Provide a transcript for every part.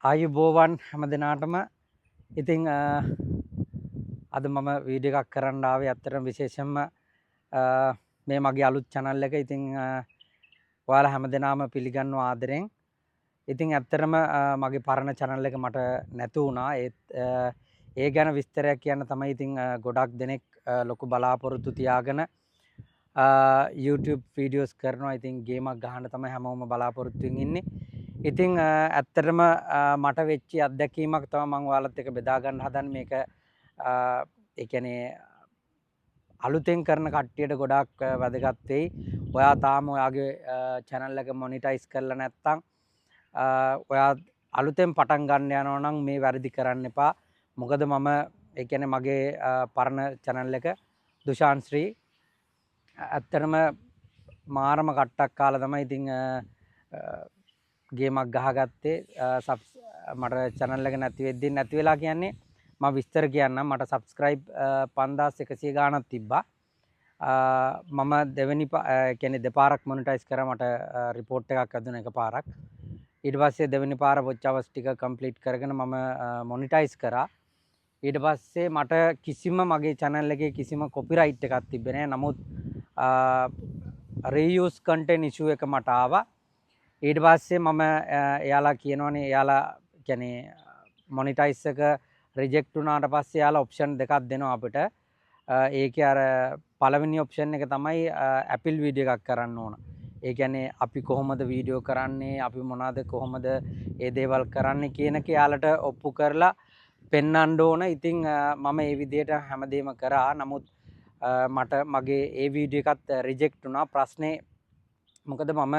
ආයුබෝවන් හැම දෙනාටම. ඉතින් අද මම වීඩියෝ එකක් කරන්න ආවේ ඇත්තටම විශේෂයෙන්ම මේ මගේ අලුත් channel එක. ඉතින් ඔයාලා හැම දෙනාම පිළිගන්නවා ආදරෙන්. ඉතින් ඇත්තටම මගේ පරණ channel එක මට නැතු වුණා. ඒත් ඒ ගැන විස්තරයක් කියන්න තමයි. ඉතින් ගොඩක් දෙනෙක් ලොකු බලාපොරොත්තු තියාගෙන YouTube videos කරනවා. ඉතින් ගේමක් ගහන්න තමයි හැමෝම බලාපොරොත්තුවෙන් ඉන්නේ. ඉතින් ඇත්තටම මට වෙච්ච අත්දැකීමක් තමයි මම ඔයාලත් එක්ක බෙදා ගන්න හදන්නේ. මේක ඒ කියන්නේ අලුතෙන් කරන කට්ටියට ගොඩාක් වැදගත් වෙයි. ඔයා තාම ඔයාගේ channel එක මොනිටයිස් කරලා නැත්තම්, ඔයා අලුතෙන් පටන් ගන්න යනවා නම් මේ වැරදි කරන්න එපා. මොකද මම ඒ කියන්නේ මගේ පරණ channel එක දුෂාන් ශ්‍රී ඇත්තටම මාරම කට්ටක් කාලා තමයි ඉතින් ගේමක් ගහගත්තේ. සබ්ස් මට channel එක නැති වෙද්දී, නැති වෙලා කියන්නේ මම විස්තර කියන්නම්. මට සබ්ස්ක්‍රයිබ් 5100 ගාණක් තිබ්බා. මම දෙවෙනි කියන්නේ දෙපාරක් මොනිටයිස් කරා. මට රිපෝට් එකක් ඇදුණා එකපාරක්. ඊට පස්සේ දෙවෙනි පාර වොච් අවර්ස් ටික කම්ප්ලීට් කරගෙන මම මොනිටයිස් කරා. ඊට පස්සේ මට කිසිම මගේ channel එකේ කිසිම කොපිරයිට් එකක් තිබ්බේ නෑ. නමුත් රීයුස් කන්ටෙන්ට් ඉෂුව එක මට ආවා. ඊට පස්සේ මම එයාලා කියනවනේ, එයාලා කියන්නේ මොනිටයිස් එක රිජෙක්ට් වුණාට පස්සේ එයාලා ඔප්ෂන් දෙකක් දෙනවා අපිට. ඒකේ අර පළවෙනි ඔප්ෂන් එක තමයි ඇපිල් වීඩියෝ එකක් කරන්න ඕන. ඒ කියන්නේ අපි කොහොමද වීඩියෝ කරන්නේ, අපි මොනවද කොහොමද ඒ දේවල් කරන්නේ කියන එක එයාලට ඔප්පු කරලා පෙන්වන්න ඕන. ඉතින් මම ඒ විදිහට හැමදේම කරා. නමුත් මට මගේ ඒ වීඩියෝ එකත් රිජෙක්ට් වුණා. ප්‍රශ්නේ මොකද මම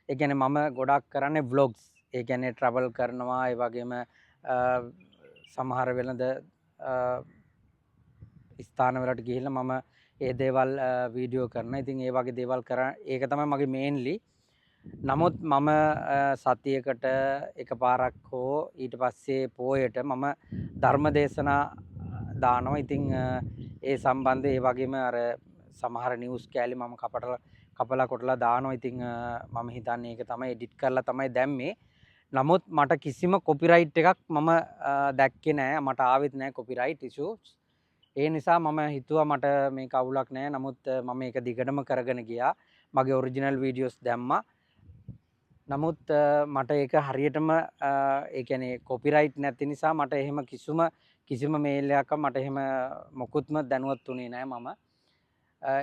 ඒ කියන්නේ මම ගොඩක් කරන්නේ ව්ලොග්ස්. ඒ කියන්නේ ට්‍රැවල් කරනවා, ඒ වගේම සමහර වෙළඳ ස්ථාන වලට ගිහිල්ලා මම ඒ දේවල් වීඩියෝ කරනවා. ඉතින් ඒ වගේ දේවල් කරා, ඒක තමයි මගේ මේන්ලි. නමුත් මම සතියකට එකපාරක් හෝ ඊට පස්සේ පෝයට මම ධර්ම දේශනා දානවා. ඉතින් ඒ සම්බන්ධ ඒ වගේම අර සමහර නිවුස් කෑලි මම කපටලා කපලා කොටලා දානවා. ඉතින් මම හිතන්නේ ඒක තමයි එඩිට් කරලා තමයි දැම්මේ. නමුත් මට කිසිම කොපිරයිට් එකක් මම දැක්කේ නෑ. මට ආවෙත් නෑ කොපිරයිට් ඉෂුස්. ඒ නිසා මම හිතුවා මට මේක අවුලක් නෑ. නමුත් මම ඒක දිගටම කරගෙන ගියා. මගේ ඔරිජිනල් වීඩියෝස් දැම්මා. නමුත් මට ඒක හරියටම ඒ කියන්නේ කොපිරයිට් නැති නිසා මට එහෙම කිසිම කිසිම මේල් එකක් මට එහෙම මොකුත්ම දැනුවත් වුණේ නෑ මම.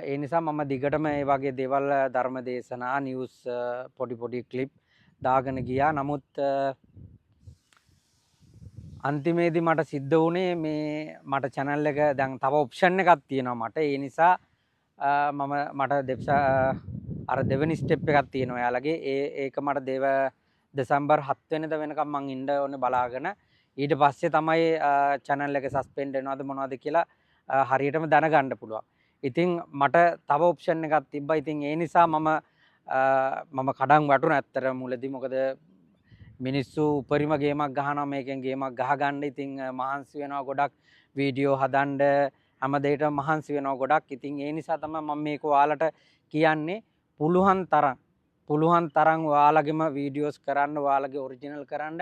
ඒ නිසා මම දිගටම ඒ වගේ දේවල් ධර්ම දේශනා, නිවුස්, පොඩි පොඩි ක්ලිප් දාගෙන ගියා. නමුත් අන්තිමේදී මට සිද්ධ වුණේ මේ මට channel එක දැන් තව ඔප්ෂන් එකක් තියෙනවා මට. ඒ නිසා මම මට දෙප්ස අර දෙවෙනි ස්ටෙප් එකක් තියෙනවා එයාලගේ. ඒක මට දෙසැම්බර් 7 වෙනිදා වෙනකම් මං ඉන්න ඕනේ බලාගෙන. ඊට පස්සේ තමයි channel එක සස්පෙන්ඩ් වෙනවද මොනවද කියලා හරියටම දැනගන්න පුළුවන්. ඉතින් මට තව ඔප්ෂන් එකක් තිබ්බා. ඉතින් ඒ නිසා මම කඩන් වැටුණා ඇත්තටම මුලදී. මොකද මිනිස්සු උපරිම ගේමක් ගහනවා මේකෙන් ගේමක් ගහගන්න. ඉතින් මහන්සි වෙනවා ගොඩක් වීඩියෝ හදන්න, හැම දෙයකටම මහන්සි වෙනවා ගොඩක්. ඉතින් ඒ නිසා තමයි මම මේක ඔයාලට කියන්නේ, පුළුවන් තරම් ඔයාලගේම වීඩියෝස් කරන්න, ඔයාලගේ ඔරිජිනල් කරන්න.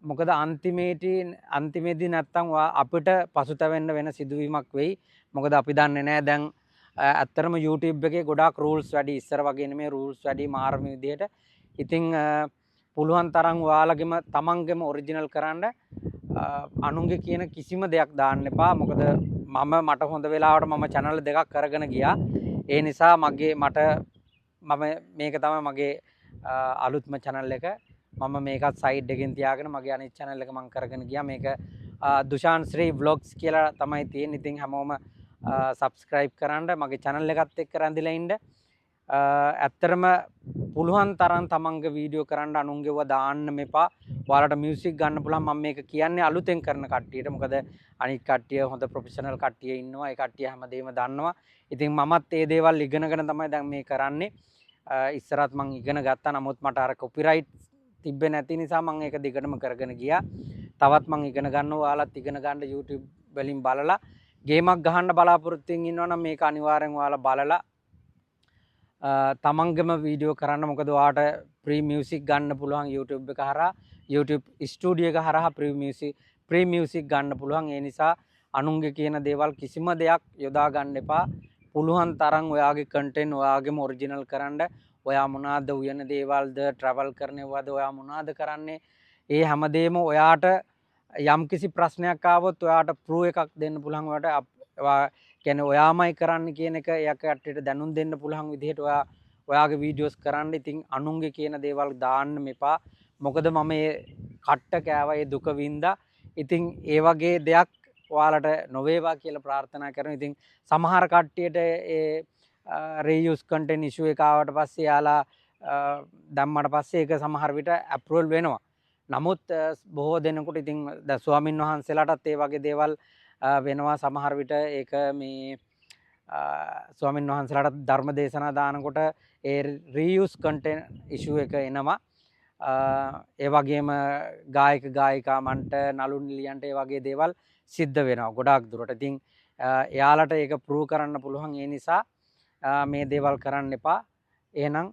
මොකද අන්තිමේදී නැත්තම් අපිට පසුතැවෙන්න වෙන සිදුවීමක් වෙයි. මොකද අපි දන්නේ නෑ දැන් ඇත්තටම YouTube එකේ ගොඩාක් රූල්ස් වැඩි, ඉස්සර වගේ නෙමෙයි, රූල්ස් වැඩි මාරම විදියට. ඉතින් පුළුවන් තරම් ඔයාලගේම තමන්ගේම ඔරිජිනල් කරන්න, අනුන්ගේ කියන කිසිම දෙයක් දාන්න එපා. මොකද මට හොඳ වෙලාවට මම channel දෙකක් කරගෙන ගියා. ඒ නිසා මම මේක තමයි මගේ අලුත්ම channel එක. මම මේකත් සයිඩ් එකෙන් තියාගෙන මගේ අනිත් channel එක මං කරගෙන ගියා. මේක දුෂාන් ශ්‍රී ව්ලොග්ස් කියලා තමයි තියෙන්නේ. ඉතින් හැමෝම සබ්ස්ක්‍රයිබ් කරන්න, මගේ channel එකත් එක්ක රැඳිලා ඉන්න. ඇත්තටම පුළුවන් තරම් තමන්ගේ වීඩියෝ කරන්න, අනුන්ගේව දාන්න මෙපා. ඔයාලට මියුසික් ගන්න පුළුවන්. මම මේක කියන්නේ අලුතෙන් කරන කට්ටියට. මොකද අනිත් කට්ටිය හොඳ ප්‍රොෆෙෂනල් කට්ටිය ඉන්නවා. ඒ කට්ටිය හැමදේම දන්නවා. ඉතින් මමත් ඒ දේවල් ඉගෙනගෙන තමයි දැන් මේ කරන්නේ. ඉස්සරත් මං ඉගෙන ගත්තා. නමුත් මට අර කොපිරයිට් තිබ්බේ නැති නිසා මං ඒක දිගටම කරගෙන ගියා. තවත් මං ඉගෙන ගන්නවා. ඔයාලත් ඉගෙන ගන්න YouTube වලින් බලලා. ගේමක් ගහන්න බලාපොරොත්තුවෙන් ඉන්නවා නම් මේක අනිවාර්යෙන් ඔයාලා බලලා තමන්ගේම වීඩියෝ කරන්න. මොකද ඔයාට ෆ්‍රී මියුසික් ගන්න පුළුවන් YouTube එක හරහා. YouTube studio එක හරහා ෆ්‍රී මියුසික් ගන්න පුළුවන්. ඒ නිසා අනුන්ගේ කියන දේවල් කිසිම දෙයක් යොදා ගන්න එපා. පුළුවන් තරම් ඔයාගේ කන්ටෙන්ට් ඔයාගේම ඔරිජිනල් කරන්න. ඔයා මොනවාද උයන දේවල්ද, ට්‍රැවල් කරන ඒවාද, ඔයා මොනවාද කරන්නේ, ඒ හැමදේම ඔයාට යම්කිසි ප්‍රශ්නයක් ආවොත් ඔයාට ප්‍රූව් එකක් දෙන්න පුළුවන්. ඔයාට ඔයා කියන්නේ ඔයාමයි කරන්න කියන එක එයා කට්ටියට දැනුම් දෙන්න පුළුවන් විදිහට ඔයා ඔයාගේ වීඩියෝස් කරන්න. ඉතින් අනුන්ගේ කියන දේවල් දාන්න එපා. මොකද මම මේ කට්ට කෑවා, ඒ දුක වින්දා. ඉතින් ඒ වගේ දෙයක් ඔයාලට නොවේවා කියලා ප්‍රාර්ථනා කරනවා. ඉතින් සමහර කට්ටියට ඒ රීයුස් කන්ටෙන්ට් ඉෂුව එක ආවට පස්සේ එයාලා දැම්මට පස්සේ ඒක සමහර විට ඇප්‍රූවල් වෙනවා. නමුත් බොහෝ දෙනෙකුට ඉතින් දැන් ස්වාමින් වහන්සේලාටත් ඒ වගේ දේවල් වෙනවා. සමහර විට ඒක මේ ස්වාමින් වහන්සේලාට ධර්ම දේශනා දානකොට ඒ රීයුස් කන්ටෙන්ට් ඉෂුව එක එනවා. ඒ වගේම ගායක ගායිකා මන්ට නළු නිළියන්ට ඒ වගේ දේවල් සිද්ධ වෙනවා ගොඩාක් දුරට. ඉතින් එයාලට ඒක ප්‍රූව් කරන්න පුළුවන්. ඒ නිසා මේ දේවල් කරන්න එපා. එහෙනම්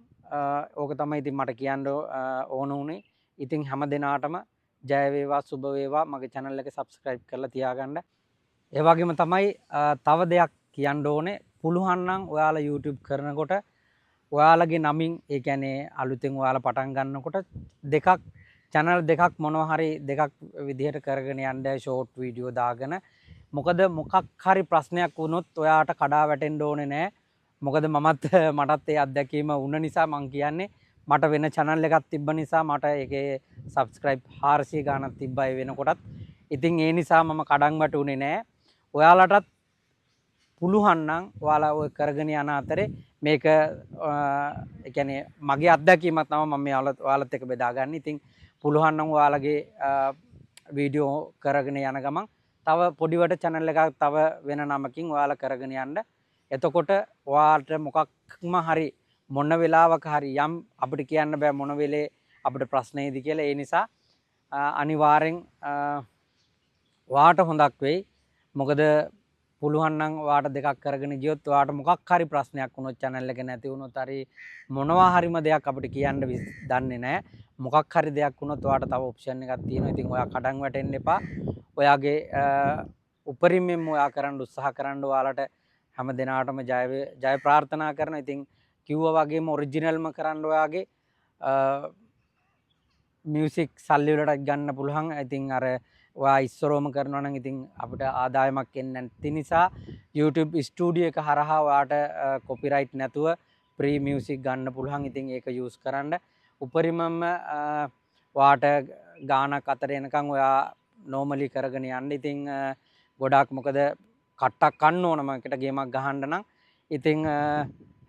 ඕක තමයි ඉතින් මට කියන්න ඕන වුණේ. ඉතින් හැම දිනාටම ජය වේවා, සුබ වේවා. මගේ channel එක subscribe කරලා තියාගන්න. ඒ වගේම තමයි තව දෙයක් කියන්න ඕනේ. පුළුවන් නම් ඔයාලා YouTube කරනකොට ඔයාලගේ නමින්, ඒ කියන්නේ අලුතෙන් ඔයාලා පටන් ගන්නකොට channel දෙකක් මොනවා හරි දෙකක් විදිහට කරගෙන යන්න, ෂෝට් වීඩියෝ දාගෙන. මොකද මොකක් හරි ප්‍රශ්නයක් වුණොත් ඔයාට කඩා වැටෙන්න ඕනේ නෑ. මොකද මටත් ඒ අත්දැකීම වුණ නිසා මං කියන්නේ, මට වෙන channel එකක් තිබ්බ නිසා මට ඒකේ subscribe 400 ගාණක් තිබ්බා ඒ වෙනකොටත්. ඉතින් ඒ නිසා මම කඩන් වැටුනේ නෑ. ඔයාලටත් පුළුවන් නම් ඔයාලා ඔය කරගෙන යන අතරේ මේක, ඒ කියන්නේ මගේ අත්දැකීමක් තමයි මම මේ ඔයාලත් එක්ක බෙදාගන්නේ. ඉතින් පුළුවන් නම් ඔයාලගේ වීඩියෝ කරගෙන යන ගමන් තව පොඩිවට channel එකක් තව වෙන නමකින් ඔයාලා කරගෙන යන්න. එතකොට ඔයාලට මොකක්ම හරි මොන වෙලාවක හරි යම් අපිට කියන්න බෑ මොන වෙලේ අපිට ප්‍රශ්න එයිද කියලා. ඒ නිසා අනිවාර්යෙන් ඔයාට හොඳක් වෙයි. මොකද පුළුවන් නම් ඔයාට දෙකක් කරගෙන ගියොත් ඔයාට මොකක් හරි ප්‍රශ්නයක් වුණොත් channel එක නැති වුණොත් හරි මොනවා හරිම දෙයක් අපිට කියන්න දන්නේ නෑ. මොකක් හරි දෙයක් වුණොත් ඔයාට තව ඔප්ෂන් එකක් තියෙනවා. ඉතින් ඔයා කඩන් වැටෙන්න එපා. ඔයාගේ උපරිමයෙන්ම ඔයා කරන්න උත්සාහ කරන්න. ඔයාලට හැම දිනාටම ජය ප්‍රාර්ථනා කරනවා. ඉතින් කිව්වා වගේම ඔරිජිනල්ම කරන්න ඔයාගේ මියුසික් සල්ලි වලටත් ගන්න පුළුවන්. ඉතින් අර ඔයා ඉස්සරෝම කරනවා නම් ඉතින් අපිට ආදායමක් එන්නේ නැති නිසා YouTube studio එක හරහා ඔයාට කොපිරයිට් නැතුව ෆ්‍රී මියුසික් ගන්න පුළුවන්. ඉතින් ඒක යූස් කරන්න. උපරිමම ඔයාට ගාණක් අතර එනකන් ඔයා නෝමලි කරගෙන යන්න. ඉතින් ගොඩාක් මොකද කට්ටක් කන්න ඕන මම එකට ගේමක් ගහන්න නම්. ඉතින්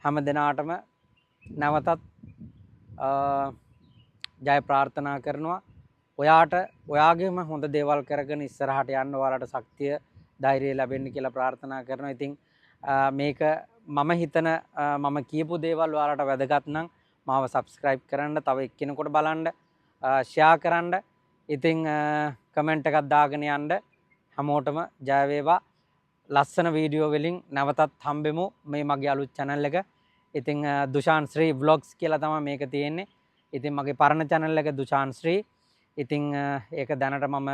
හැම දිනාටම නැවතත් ජය ප්‍රාර්ථනා කරනවා. ඔයාට ඔයාගේම හොඳ දේවල් කරගෙන ඉස්සරහට යන්න ඔයාලට ශක්තිය ධෛර්යය ලැබෙන්න කියලා ප්‍රාර්ථනා කරනවා. ඉතින් මේක මම හිතන මම කියපු දේවල් ඔයාලට වැදගත් නම් මාව සබ්ස්ක්‍රයිබ් කරන්න, තව එක්කෙනෙකුට බලන්න, ෂෙයා කරන්න. ඉතින් කමෙන්ට් එකක් දාගෙන යන්න. හැමෝටම ජය වේවා. ලස්සන වීඩියෝ වලින් නැවතත් හම්බෙමු මේ මගේ අලුත් channel එක. ඉතින් දුෂාන් ශ්‍රී vlogs කියලා තමයි මේක තියෙන්නේ. ඉතින් මගේ පරණ channel එක දුෂාන් ශ්‍රී. ඉතින් ඒක දැනට මම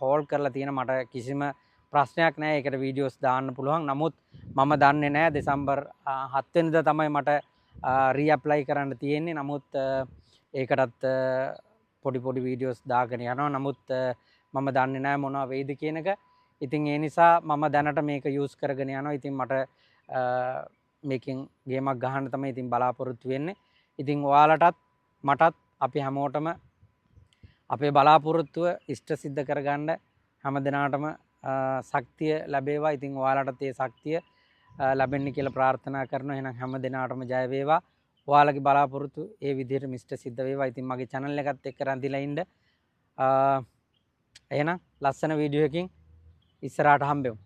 හෝල්ඩ් කරලා තියෙන, මට කිසිම ප්‍රශ්නයක් නෑ. ඒකට වීඩියෝස් දාන්න පුළුවන්. නමුත් මම දන්නේ නෑ දෙසැම්බර් 7 වෙනිදා තමයි මට රීඇප්ලයි කරන්න තියෙන්නේ. නමුත් ඒකටත් පොඩි පොඩි වීඩියෝස් දාගෙන යනවා. නමුත් මම දන්නේ නෑ මොනවා වෙයිද කියන එක. ඉතින් ඒ නිසා මම දැනට මේක යූස් කරගෙන යනවා. ඉතින් මට මේකෙන් ගේමක් ගහන්න තමයි ඉතින් බලාපොරොත්තු වෙන්නේ. ඉතින් ඔයාලටත් මටත් අපි හැමෝටම අපේ බලාපොරොත්තුව ඉෂ්ට සිද්ධ කරගන්න හැම දිනාටම ශක්තිය ලැබේවා. ඉතින් ඔයාලටත් ඒ ශක්තිය ලැබෙන්න කියලා ප්‍රාර්ථනා කරනවා. එහෙනම් හැම දිනාටම ජය වේවා. ඔයාලගේ බලාපොරොත්තු ඒ විදිහටම ඉෂ්ට සිද්ධ වේවා. ඉතින් මගේ channel එකත් එක්ක රැඳිලා ඉන්න. එහෙනම් ලස්සන වීඩියෝ එකකින් ඉස්සරහට හම්බෙමු.